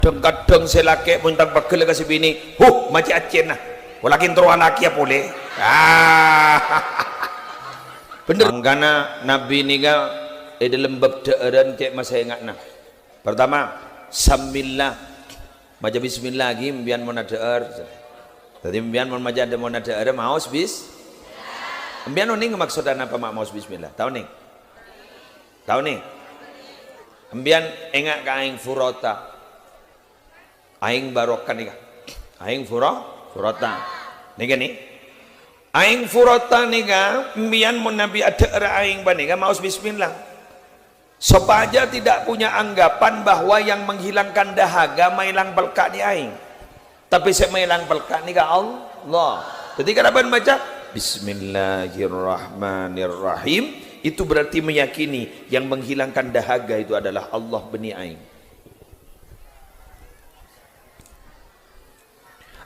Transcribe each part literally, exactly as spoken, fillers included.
Dhâng-kadhâng sè lakè' mon tang pegghel ka sè binè', "Huh, ma' cè'-accè'na. Polana kèng terro alakèya polè." Ah. Bhender. Mangkana Nabbhi nèka è dhâlem bab dhâ'ârân cè' masènga'na. Pertama, sammillah. Maca bismillah ghi' empèyan mon adhâ'âr. Dhâddhi empèyan mon maca mon adhâ'âr maos bis-, empèyan onèng maksodda napa ma' maos bismillah? Ta' onèng? Ta' onèng? Empèyan enga' ka aèng furata. Aèng barokah nèka. Aèng fura-, furata. Nèka nè. Aèng furata nèka, empèyan mon Nabbhi adhâ'âr aèng panèka maos bismillah. Sopajâ tidak punya anggapan bahwa yang menghilangkan dahaga maèlang pelka' nè aèng. Tapè sè maèlang pelka' nèka Allah. Dhâddhi, kalabân maca, "Bismillahirrahmanirrahim," itu berarti meyakini yang menghilangkan dahaga itu adalah Allah bânnè aèng.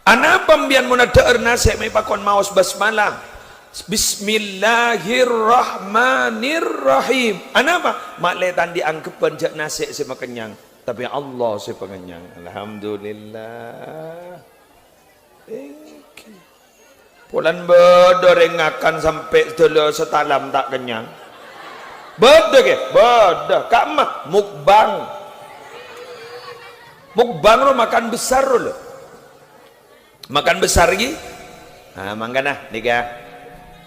Anapa empèyan mon adhâ'âr nasè' mè' pakon maos basmalah? Bismillahirrahmanirrahim. Anapa? Ma' lè ta' andi' angghebbhân jâ' nasè' sè makennyang, tapè Allah sè pangennyang. Alhamdulillah. Thank you. Polana bâdâ orèng ngakan sampè' sadhâlâ satalam ta' kennyang. Bâdâ, ghi? Bâdâ. Ka'emma mukbang. Mukbang rowa makan besar rowa. Makan besar ghi? Nah, mangkana nèka.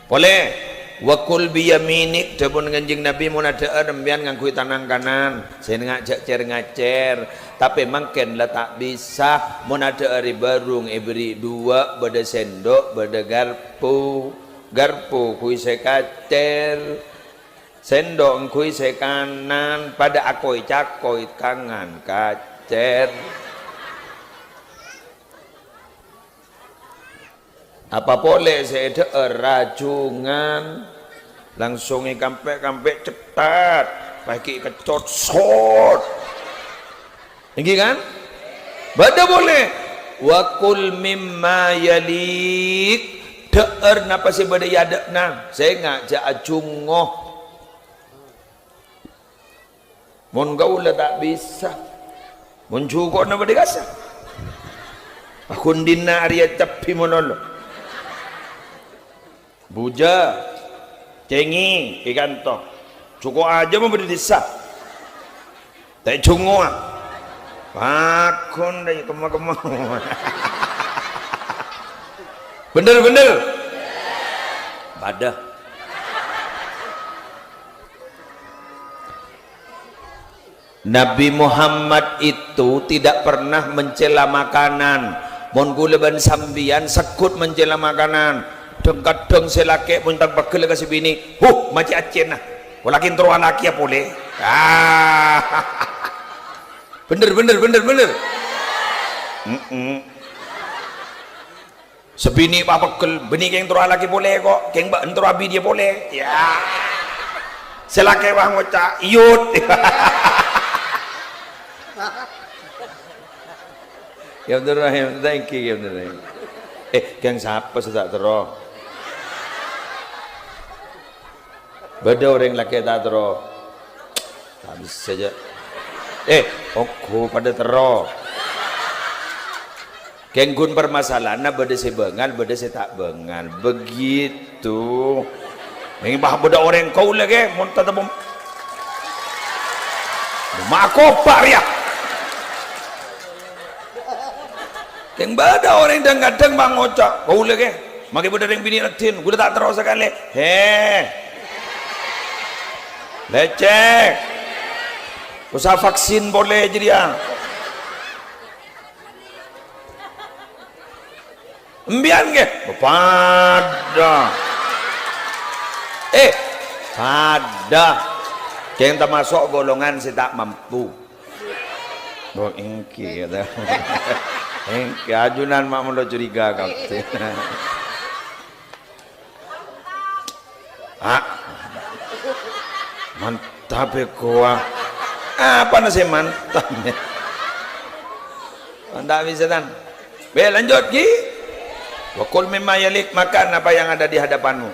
Polè, "Wa kul biyaminik," dhâbuna Kanjeng Nabi, "mon adhâ'âr empèyan ngangghuy tanang kanan, sè enga' jâ' cèr-ngacèr." Tapè mangkèn la ta' bisa, mon adhâ'âr è bârung èberri' duwâ', bâdâ sèndhuk, bâdâ garpu. Garpu ghuy sè kacèr, sèndhuk ghuy sè kanan, padâ akoy-cakoy kangan kacèr. Apa polè sè èdhâ'âr rajungan, langsung èkampè'-kampè' cèttat, pas ghi' kècot, sot. Èngghi, kan? Bâdâ polè, "Wa kul mimma yalik," dhâ'âr napa sè bâdâ è adâ'na, sènga' jâ' ajhungo. Mon kaulâ ta' bisa. Mon jhuko'na bâdâ è kassa'. Aghun dinna' arèya cabbhi malolo. Bujâ, cèngè, è kanto. Jhuko' ajâ mon bâdâ è dissa. Ta' èjhungowa. Aghun dâ' kemma-kemma. Bhender, bhender. Padâ. Nabi Muhammad itu tidak pernah mencela makanan. Mon kaulâ bân sampèyan segghut mencela makanan. Dhâng-kadhâng sè lakè' mon tang pegghel ka sè binè', "Huh, ma' cè'-accè'na. Polana kèng terro alakèya polè." Ah. Bhender, bhender, bhender, bhender. Mm-mm. Sè binè' pas pegghel, "Bânnè kèng terro alakè polè, ko'. Kèng bâ'en terro abinè polè." Ya. Sè lakè pas ngoca', "Iyut." Ya, Abdurrahim, thank you, ya, Abdurrahim. Eh, kèng sapa sè ta' terro? Bâdâ orèng lakè' ta' terro. Ta' bisa, jâ'. Eh, ongghu padâ terro. Kèng ghun permasalahanna bâdâ sè bângal, bâdâ sè ta' bângal. Begitu. Nèng bâ bâdâ orèng kaulâ, ghi, mon tatep ma' kopa' rèya. Kèng bâdâ orèng dhâng-kadhâng pas ngoca', "Kaulâ, ghi, makè bâdâ rèng binè' raddhin, kaulâ ta' terro sakalè." He. Lècèk. Usaha vaksin polè jârèya. Empèyan, ghi? Padâ. Eh, padâ. Kèng tamaso' golongan sè ta' mampu. Oh, èngghi, kata. Èngghi, ajunan ma' molo curiga kabhi. Ah. Mantap, ya, gua. Apana sè mantap, ya? Mantap, bisa, Tan. Bè, lanjut, Ki. "Wa kul mimma yalik," makan apa yang ada di hadapanmu.